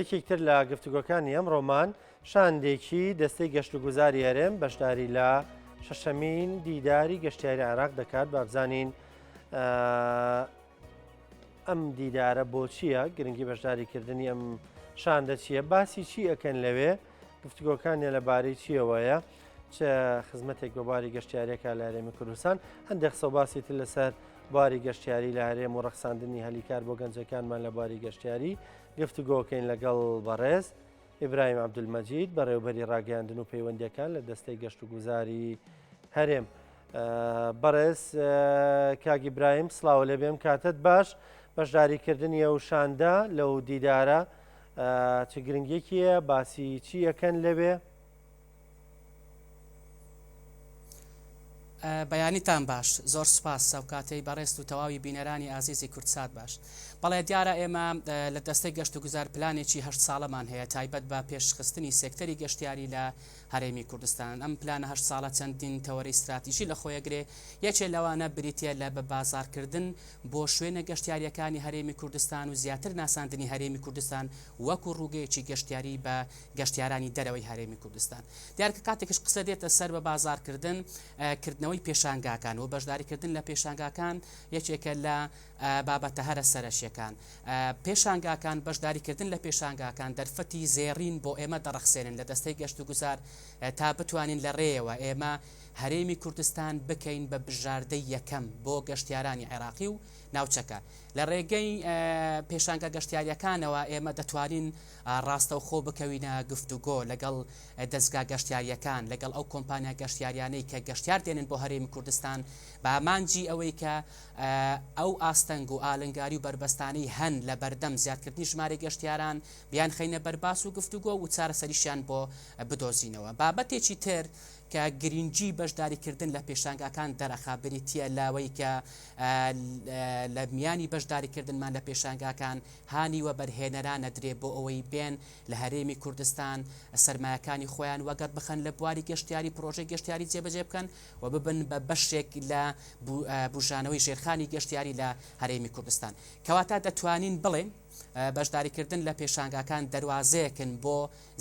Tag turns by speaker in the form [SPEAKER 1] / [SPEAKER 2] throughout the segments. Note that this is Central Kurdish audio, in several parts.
[SPEAKER 1] یەکێک تر لە گفتوگۆکانی ئەمڕۆمان شاندێکی دەستەی گەشتوگوزاری هەرێم بەشداری لە شەشەمین دیداری گەشتیاری عێراق دەکات بابزانین ئەم دیدارە بۆچییە گرنگی بەشداریکردنی ئەم شاندە چییە باسی چی ئەکەن لەوێ گفتوگۆکانیان لەبارەی چیەوەیە چ خزمەتێک بە باری گەشتیارەکە لە هەرێمی کوردستان هەندێک قسە و باسی تر لەسەر باری گەشتیاری لە هەرێم و ڕەخساندنی هەلیکار بۆ گەنجەکانمان لە باری گەشتیاری گفتوگۆکەین لەگەڵ بەڕێز ئیبراهیم عەبدولمەجید بەڕێوبەری ڕاگەیاندن و پەیوەندیەکان لە دەستەی گەشت و گوزاری هەرێم. بەڕێز کاک ئیبراهیم سڵاو لێ بێم کاتت باش بەشداریکردنی ئەو شاندە لەو دیدارە چ گرنگێکیە باسی چی ئەکەن لەوێ؟
[SPEAKER 2] بەیانیتان باش زۆر سوپاس ئەوکاتەی بەڕێزت و تەواوی بینەرانی ئازیزی کوردسات باش. بەڵێ دیارە ئێمە لە دەستەی گەشتوگوزار پلانێکی هەشت ساڵەمان هەیە تایبەت بە پێشخستنی سێکتەری گەشتیاری لە هەرێمی کوردستان. ئەم پلانە هەشت ساڵە چەندین تەوەرەی ستراتیژی لەخۆیەگرێ، یەکێ لەوانە بریتیە لە بە بازاڕکردن بۆ شوێنە گەشتیارییەکانی هەرێمی کوردستان و زیاتر ناساندنی هەرێمی کوردستان وەکو ڕووگەیەکی گەشتیاری بە گەشتیارانی دەرەوەی هەرێمی کوردستان. دیارە کە کاتێکیش قسە دێتە سەر بە بازاڕکردن، کردنەوەی پێشانگاکان و بەشداریکردن لە پێشانگاکان یەکێکە لە بابەتە هەرە سەرەکییەکان. پێشانگاکان، بەشداریکردن لە پێشانگاکان دەرفەتی زێڕین بۆ ئێمە دەڕەخسێنن لە دەستەی گەشتوگوزار تا بتوانین لە رێیەوە ئێمە هەرێمی کوردستان بکەین بە بژاردەی یەکەم بۆ گەشتیارانی عێراقی و ناوچەکە. لە رێگەی پێشانگا گەشتیارییەکانەوە ئێمە دەتوانین ڕاستەوخۆ بکەوینە گفتوگۆ لەگەڵ دەزگا گەشتیارییەکان، لەگەڵ ئەو کۆمپانیا گەشتیاریانەی کە گەشتیار دێنن بۆ هەرێمی کوردستان بە ئامانجی ئەوەی کە ئەو ئاستەنگ و ئالنگاری و بەربەستانەی هەن لە بەردەم زیادکردنی ژمارەی گەشتیاران بیانخەینە بەر باس و گفتوگۆ و چارەسەریشیان بۆ بدۆزینەوە. بابەتێکی تر کە گرینگی بەشداریکردن لە پێشانگاکان دەرەخا بریتییە لەوەی کە لە میانی بەشداریکردنمان لە پێشانگاکان هانی وەبەرهێنەران ئەدرێ بۆ ئەوەی بێن لە هەرێمی کوردستان سەرمایەکانی خۆیان وەگەڕ بخەن لە بواری گەشتیاری پرۆژەی گەشتیاری جێبەجێ بکەن و ببن بە بەشێک لە بوژانەوەی ژێرخانی گەشتیاری لە هەرێمی کوردستان. کەواتە دەتوانین بڵێین بەشداریکردن لە پێشانگاکان دەروازەیەکن بۆ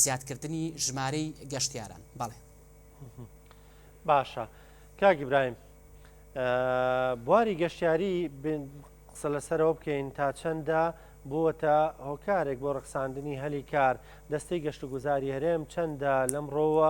[SPEAKER 2] زیادکردنی ژمارەی گەشتیاران. بەڵێ.
[SPEAKER 1] باشە کاک ئیبراهیم بواری گەشتیاری قسە لەسەرەوە بکەین تا چەندە بووەتە هۆکارێک بۆ ڕەخساندنی هەلی کار، دەستەی گەشتوگوزاری هەرێم چەندە لەمڕۆوە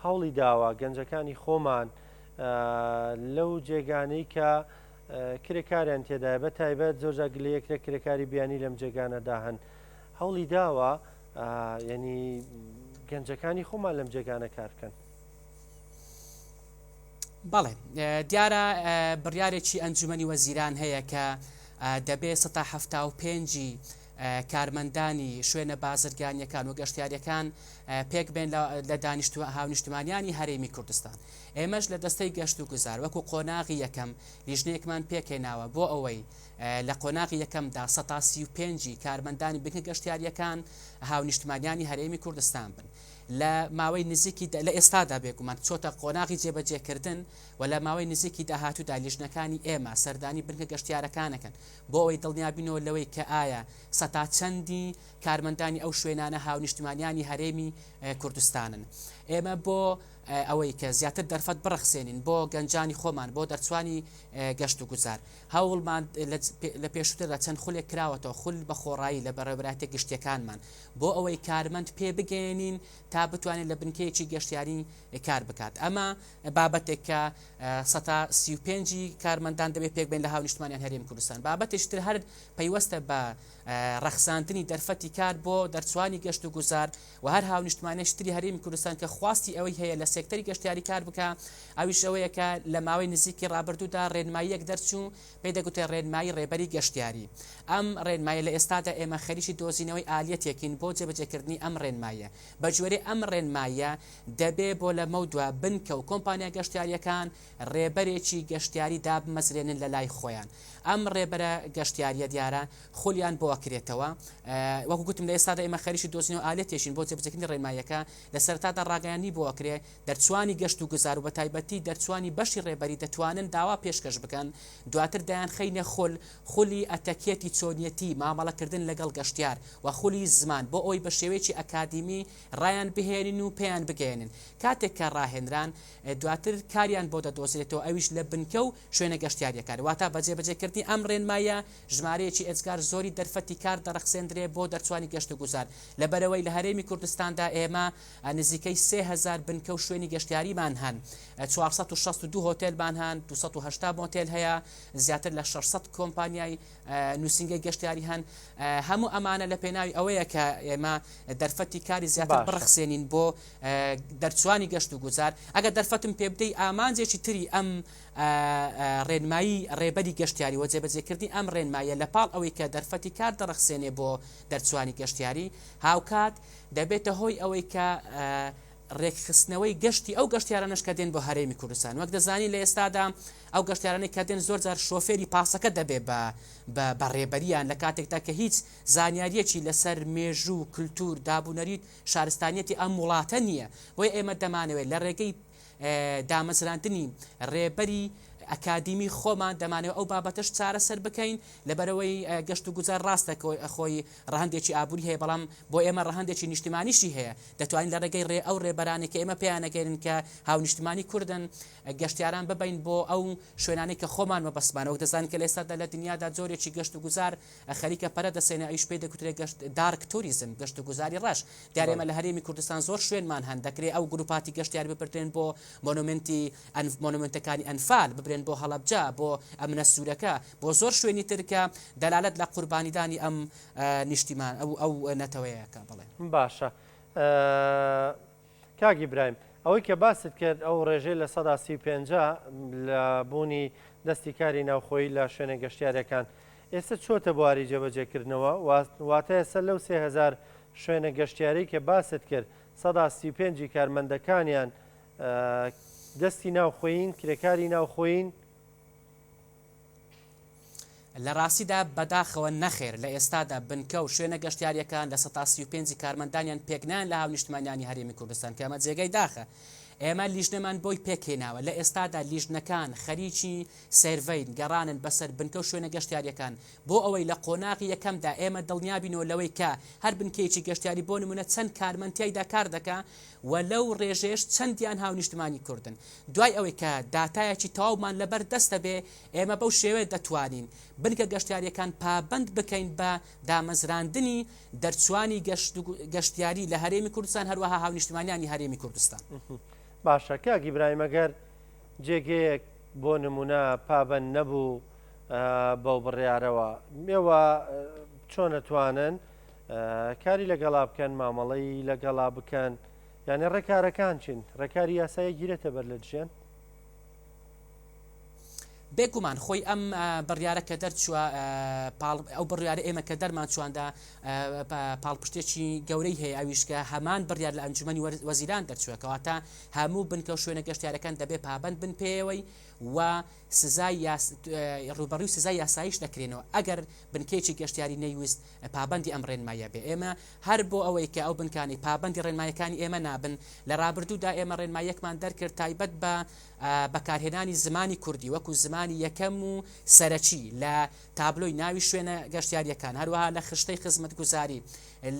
[SPEAKER 1] هەوڵی داوە گەنجەکانی خۆمان لەو جێگانەی کە کرێکاریان تێدایە بە تایبەت زۆرجار گلەیەکرێ کرێکاری بیانی لەم جێگانەدا هەن هەوڵی داوە یعنی گەنجەکانی خۆمان لەم جێگانە کار بکەن.
[SPEAKER 2] بەڵێ دیارە بڕیارێکی ئەنجومەنی وەزیران هەیە کە دەبێ سەتا 75ی کارمەندانی شوێنە بازرگانیەکان و گەشتیاریەکان پێک بێن لە دانیشتو هاونیشتمانیانی هەرێمی کوردستان ئێمەش لە دەستەی گەشت و گوزار وەکو قۆناغی یەکەم لیژنەیەکمان پێکهێناوە بۆ ئەوەی لە قۆناغی یەکەمدا سەتا 35ی کارمەندانی بنکە گەشتیاریەکان هاونیشتمانیانی هەرێمی کوردستان بن. لە ماوەی نزیکی لە ئێستادا بێگومان چۆتە قۆناغی جێبەجێکردن و لە ماوەی نزیکی داهاتوودا لیژنەکانی ئێمە سەردانی بنکە گەشتیارەکانەکەن بۆ ئەوەی دڵنیابینەوە لەوەی کە ئایا سەتا چەندی کارمەندانی ئەو شوێنانە هاونیشتمانیانی هەرێمی کوردستانن. ئێمە بۆ ئەوەی کە زیاتر دەرفەت بڕەخسێنین بۆ گەنجانی خۆمان بۆ دەرچوانی گەشت و گوزار هەوڵمان لە پێشووتردا چەند خولێک کراوەتەوە خول بە خۆڕایی لە بەڕێوەبەرایەتیە گشتیەکانمان بۆ ئەوەی کارمەند پێ بگەیەنین تا بتوانێت لە بنکەیەکی گەشتیاری کار بکات ئەمە بابەتێک کە سەتا 35 کارمەندان دەبێت پێک بێن لە هاونیشتمانیان هەرێم کوردستان بابەتێکی تر هەر پەیوەستە بە ڕەخساندنی دەرفەتی کار بۆ دەرچوانی گەشت و گوزار و هەر هاونیشتمانێکی تری هەرێمی کوردستان کە خواستی ئەوەی هەیە لە سێکتەری گەشتیاری کار بکا ئەویش ئەوەیە کە لە ماوەی نزیکی ڕابردوودا ڕێنماییەک دەرچوو پێی دەگوترێت ڕێنمایی ڕێبەری گەشتیاری. ئەم ڕێنماییە لە ئێستادا ئێمە خەریکی دۆزینەوەی ئالیەتێکین بۆ جێبەجێکردنی ئەم ڕێنماییە. بە گوێرەی ئەم ڕێنماییە دەبێ بۆ لەمەودوا بنکە و کۆمپانیا گەشتیارییەکان ڕێبەرێکی گەشتیاری دابمەزرێنن لە لای خۆیان. ئەم ڕێبەرە گەشتیارییە دیارە خولیان بۆ ئەکرێتەوە. وەکو گوتم لە ئێستادا ئێمە خەریکی دۆزینەوەی ئالیەتێکین بۆ جێبەجێکردنی ڕێنماییەکە. لە سەرەتادا ڕاگەیاندنی بۆ ئەکرێ. دەرچوانی گەشت و گوزار و بەتایبەتی دەرچوانی بەشی ڕێبەری دەتوانن داوا پێشکەش بکەن، دواتر دەیانخەینە خول، خولی ئەتەکێتی چۆنیەتی مامەڵەکردن لەگەڵ گەشتیار و خولی زمان بۆ ئەوەی بە شێوەیەکی ئەکادیمی ڕایان بهێنین و پێیان بگەیەنن کاتێک کە ڕاهێنران دواتر کاریان بۆ دەدۆزرێتەوە ئەویش لە بنکە و شوێنە گەشتیاریەکان واتا بە جێبەجێکردنی ئەم ڕێنماییە ژمارەیەکی ئێجگار زۆری دەرفەتی کار دەڕەخسێندرێ بۆ دەرچوانی گەشتوگوزار لەبەرئەوەی لە هەرێمی کوردستاندا ئێمە نزیکەی 3000 بنکە و شوێنی گەشتیاریمان هەن 462 هۆتێلمان هەن 280 مۆتێل هەیە زیاتر لە 600 کۆمپانیای نووسینگەی گەشتیاری هەن هەموو ئەمانە لە پێناوی ئەوەیە کە ئێمە دەرفەتی کاری زیاتر بڕەخسێنین بۆ دەرچوانی گەشت و گوزار ئەگەر دەرفەتم پێ بدەی ئامانجێکی تری ئەم ڕێنمایی ڕێبەری گەشتیاری و جێبەجێکردنی ئەم ڕێنماییە لە پاڵ ئەوەی کە دەرفەتی کار دەڕەخسێنێ بۆ دەرچوانی گەشتیاری هاوکات دەبێتە هۆی ئەوەی کە ڕێکخستنەوەی گەشتی ئەو گەشتیارانەش کە دێن بۆ هەرێمی کوردستان وەک دەزانین لە ئێستادا ئەو گەشتیارانەی کە دێن زۆر جار شۆفێری پاسەکە دەبێ بە بە ڕێبەریان لە کاتێکدا کە هیچ زانیاریەکی لەسەر مێژوو کللتور دابونەریت شارستانیەتی ئەم وڵاتە نییە بۆیە ئێمە دەمانەوێت لە ڕێگەی دامەزراندنی ڕێبەری ئەکادیمی خۆمان دەمانەوێت ئەو بابەتەش چارەسەر بکەین لەبەرئەوەی گەشت و گوزار ڕاستە خۆی ڕەهەندێکی ئابووری هەیە بەڵام بۆ ئێمە ڕەهەندێکی نیشتمانیشی هەیە دەتوانین لە ڕێگەی ڕێ ئەو ڕێبەرانەی کە ئێمە پێیانەگەین کە هاونیشتمانی کوردن گەشتیاران ببەین بۆ ئەو شوێنانەی کە خۆمان مەبەستمانە وەک دەزانین کە لە ئێستادا لە دنیادا جۆرێکی گەشت و گوزار خەریکە پەرە دەسێنێ ئەویش پێی دەگوترێت گەشت dark tourism گەشت و گوزاری ڕەش دیارە ئێمە لە هەرێمی کوردستان زۆر شوێنمان هەن دەکرێ ئەو گروپاتی گەشتیار ببردرێن بۆ مۆنۆمێنتی ئەنف مۆنۆمێنتەکانی ئەنفال ببرێن بۆ هەڵەبجە بۆ ئەمنە سوورەکە بۆ زۆر شوێنی تر کە دەلالەت لە قوربانیدانی ئەم نیشتیمان ئەو ئەو نەتەوەیەکە بەڵێ.
[SPEAKER 1] باشە کاک ئیبراهیم ئەوەی کە باست کرد ئەو ڕێژەی 35% لە بوونی دەستی کاری ناوخۆیی لە شوێنە گەشتیارەکان ئێستا چۆتە بواری جێبەجێکردنەوە واتە ئێستا لەو 3000 شوێنە گەشتیاری کە باست کرد 35% ی کارمەندەکانیان دەستی ناوخۆیین کرێکاری ناوخۆیین؟
[SPEAKER 2] لە ڕاستیدا بەداخەوە نەخێر، لە ئێستادا بنکە و شوێنە گەشتیارییەکان 35% ی کارمەندانیان پێکنایەن لە هاونیشتمانیانی هەرێمی کوردستان کە ئەمە جێگەی داخە. ئێمە لیژنەمان بۆی پێکهێناوە، لە ئێستادا لیژنەکان خەریکی survey ن، گەڕانن بەسەر بنکە و شوێنە گەشتیارییەکان بۆ ئەوەی لە قۆناغی یەکەمدا ئێمە دڵنیابینەوە لەوەی کە هەر بنکەیەکی گەشتیاری بۆ نمونە چەند کارمەند تیایدا کار دەکا و لەو ڕێژەیەش چەندیان هاونیشتمانی کوردن. دوای ئەوەی کە داتایەکی تەواومان لەبەر دەست دەبێ، ئێمە بەو شێوەیە دەتوانین بنکە گەشتیارییەکان پابەند بکەین بە دامەزراندنی دەرچووانی گەشتیاری لە هەرێمی کوردستان، هەروەها هاونیشتمانیانی هەرێمی کوردستان.
[SPEAKER 1] باشە کاک ئیبراهیم ئەگەر جێگەیەک بۆ نموونە پابەند نەبوو بەو بڕیارەوە، ئێوە چۆن ئەتوانن کاری لەگەڵا بکەن مامەڵەی لەگەڵا بکەن یعنی ڕێکارەکان چین ڕێکاری یاسایی گیرێتە بەر لە دژیان؟
[SPEAKER 2] بێگومان خۆی ئەم بڕیارە کە دەرچووە ئەو بڕیارە ئێمە کە دەرمان چواندا پاڵپشتێکی گەورەی هەیە ئەویش کە هەمان بڕیار لە ئەنجومەنی وەزیران دەرچووە کەواتە هەموو بنکە و شوێنە گەشتیارەکان دەبێ پابند بن پێیەوەی و سزای ڕووبەڕووی سزای یاساییش دەکرێنەوە ئەگەر بنکەیەکی گەشتیاری نەیوست پابەندی ئەم ڕێنماییە بێ. ئێمە هەر بۆ ئەوەی کە ئەو بنکانەی پابەندی ڕێنماییەکانی ئێمە نابن، لە ڕابردوودا ئێمە ڕێنماییەکمان دەرکرد تایبەت بە بەکارهێنانی زمانی کوردی وەکو زمانی یەکەم و سەرەکی لە تابلۆی ناوی شوێنە گەشتیارییەکان، هەروەها لە خشتەی خزمەتگوزاری،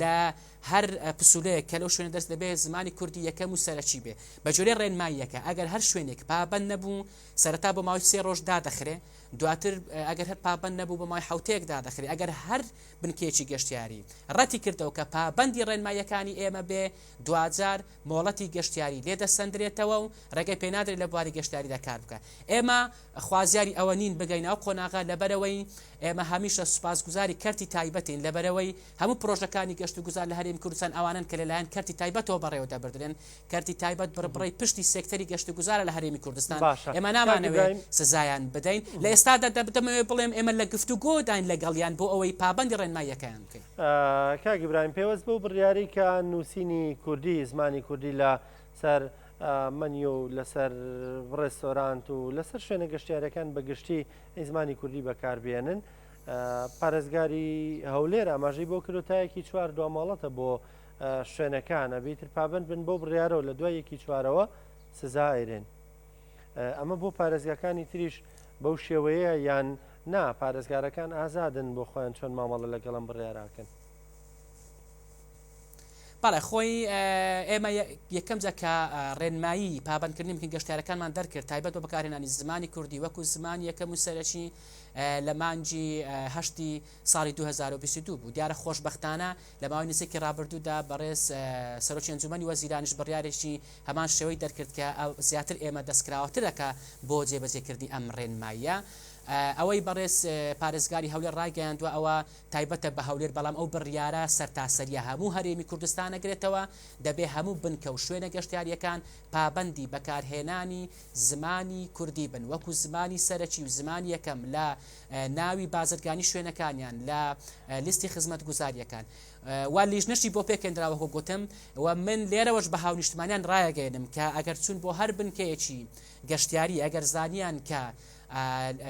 [SPEAKER 2] لە هەر پسولەیەک کە لەو شوێنە دەست دەبێ زمانی کوردی یەکەم و سەرەکی بێ. بە گوێرەی ڕێنماییەکە ئەگەر هەر شوێنێک پابەند نەبوو سەرەتا بۆ ماوەی سێ ڕۆژ دادەخرێ، دواتر ئەگەر هەر پابەند نەبوو بۆ ماوەی حەوتەیەک دادەخرێ، ئەگەر هەر بنکەیەکی گەشتیاری ڕەتی کردەوە کە پابەندی ڕێنماییەکانی ئێمە بێ، دواجار مۆڵەتی گەشتیاری لێ دەسەندرێتەوە و ڕێگەی پێنادرێت لە بواری گەشتیاریدا کار بکات. ئێمە خوازیاری ئەوە نین بگەینە ئەو قۆناغە، لەبەرئەوەی ئێمە هەمیشە سوپاسگوزاری کەرتی تایبەتین، لەبەرئەوەی هەموو پرۆژەکانی گەشتوگوزار لە هەرێمی کوردستان ئەوانەن کە لەلایەن کەرتی تایبەتەوە بەڕێوە دەبردرێن، کەرتی تایبەت بڕبڕەی پشتی سێکتەری گەشتوگوزارە لە هەرێمی کوردستان،
[SPEAKER 1] باشە
[SPEAKER 2] ئێمە
[SPEAKER 1] کاک
[SPEAKER 2] نامانەوێ
[SPEAKER 1] ئیبراهیم.
[SPEAKER 2] سزایان بدەین، لە ئێستادا دەمەوێ بڵێم ئێمە لە گفتوگۆداین لەگەڵیان بۆ ئەوەی پابەندی ڕێنماییەکەیان بکەین.
[SPEAKER 1] کاک ئیبراهیم پەیوەست بەو بڕیارەی کە نووسینی کوردی، زمانی کوردی لە سەر مەنیۆ و لەسەر ڕێستۆرانت و لەسەر شوێنە گەشتیارەکان بە گشتی زمانی کوردی بەکاربێنن، پارێزگاری هەولێر ئاماژەی بۆ کردو تا یەکی چوار دواماڵەتە بۆ شوێنەکان ئەبێ ئیتر پابەند بن بەو بڕیارەوە لە دوای یەکی چوارەوە. سزا ئەیرێن. ئەمە بۆ پارێزگاکانی تریش بەو شێوەیە یان نا پارێزگارەکان ئازادن بۆ خۆیان چۆن مامەڵە لەگەڵ ئەم بڕیارە ئەکەن؟
[SPEAKER 2] بەڵێ خۆی ئێمە یەکەم جار کە ڕێنمایی پابەندکردنی بنکە گەشتیارەکانمان دەرکرد تایبەت بە بەکارهێنانی زمانی کوردی وەکو زمانی یەکەم و سەرەکی لە مانگی هەشتی ساڵی 2022 بوو دیارە خۆشبەختانە لە ماوەی نزیکی ڕابردوودا بەڕێز سەرۆکی ئەنجومەنی وەزیرانیش بڕیارێکی هەمان شێوەی دەرکرد کە زیاتر ئێمە دەستکراوەترەکە بۆ جێبەجێکردنی ئەم ڕێنماییە. ئەوەی بەڕێز پارێزگاری هەولێر ڕایگەیاندوە ئەوە تایبەتە بە هەولێر بەڵام ئەو بڕیارە سەرتاسەریە هەموو هەرێمی کوردستان ئەگرێتەوە دەبێ هەموو بنکە و شوێنە گەشتیاریەکان پابەندی بەکارهێنانی زمانی کوردی بن وەکو زمانی سەرەکی و زمانی یەکەم لە ناوی بازرگانی شوێنەکانیان لە لیستی خزمەتگوزاریەکان و لیژنەشی بۆ پێکهێنرا وەکو گوتم و من لێرەوەش بە هاونیشتمانیان ڕایەگەیەنم کە ئەگەر چوون بۆ هەر بنکەیەکی گەشتیاری ئەگەر زانیان کە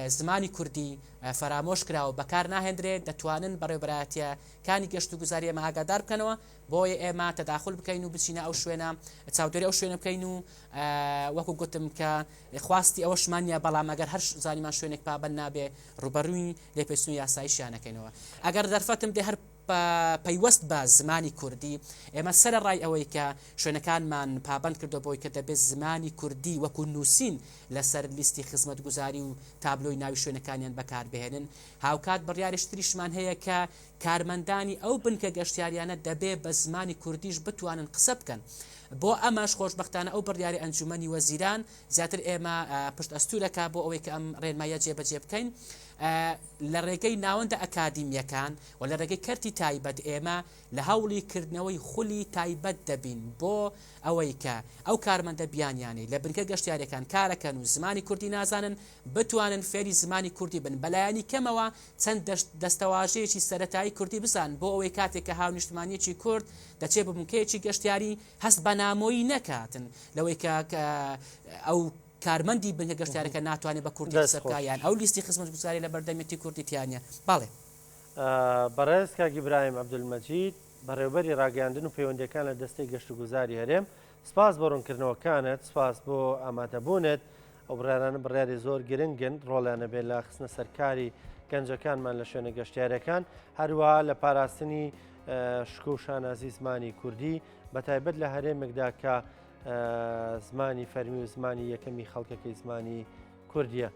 [SPEAKER 2] زمانی کوردی فەرامۆش کراوە بەکار ناهێندرێ دەتوانن بەڕێوبەرایەتیە کانی گەشت و گوزاری ئێمە ئاگادار بکەنەوە بۆیە ئێمە تەداخل بکەین و بچینە ئەو شوێنە چاودێری ئەو شوێنە بکەین و وەکو گوتم کە خواستی ئەوەشمان نیە بەڵام ئەگەر هەر زانیمان شوێنێک پابەند نابێ ڕوبەرووی لێپێچن و یاساییشیان نەکەینەوە ئەگەر دەرفەتم دێ هەر پەیوەست بە زمانی کوردی ئێمە سەرەڕای ئەوەی کە شوێنەکانمان پابەند کردووە بەوەی کە دەبێت زمانی کوردی وەکو نووسین لەسەر لیستی خزمەتگوزاری و تابلۆی ناوی شوێنەکانیان بەکاربهێنن هاوکات بڕیارێکی تریشمان هەیە کە کارمەندانی ئەو بنکە گەشتیاریانە دەبێ بە زمانی کوردیش بتوانن قسە بکەن. بۆ ئەمەش خۆشبەختانە ئەو بڕیارەی ئەنجومەنی وەزیران زیاتر ئێمە پشت ئەستوورەکە بۆ ئەوەی کە ئەم ڕێنماییە جێبەجێ بکەین لە ڕێگەی ناوەندە ئەکادیمییەکان و لە ڕێگەی کەرتی تایبەت ئێمە لە هەوڵی کردنەوەی خولی تایبەت دەبین بۆ ئەوەی کە ئەو کارمەندە بیانیانەی لە بنکە گەشتیاریەکان کارەکەن و زمانی کوردی نازانن بتوانن فێری زمانی کوردی بن بەلایەنی کەمەوە چەند دەستەواژەیەکی سەرەتایی کوردی بزانن بۆ ئەوەی کاتێک کە هاونیشتمانیەکی کورد دەچێت بۆ بنکەیەکی گەشتیاری هەست بە نامۆیی نەکاتن لەوەی کە ئەو کارمەندی بنکە گەشتیارەکە ناتوانێت بە کوردی قسە بکات یان ئەو لیستی خزمەتگوزاری لە بەردەمیەتی کوردی تیا نیە. بەڵێ.
[SPEAKER 1] بەڕێز کاک ئیبراهیم عەبدولمەجید، بەڕێوەبەری ڕاگەیاندن و پەیوەندییەکان لە دەستەی گەشتوگوزاری هەرێم، سپاس بۆ ڕوونکردنەوەکانت، سپاس بۆ ئامادەبوونت. ئەو بڕیارانە بڕیاری زۆر گرنگن، ڕۆڵیان هەبێت لە خستنە سەرکاری گەنجەکانمان لە شوێنە گەشتیارەکان، هەروەها لە پاراستنی شکۆ و شانازی زمانی کوردی، بەتایبەت لە هەرێمێکدا کە زمانی فەرمی و زمانی یەکەمی خەڵکەکەی زمانی کوردیە.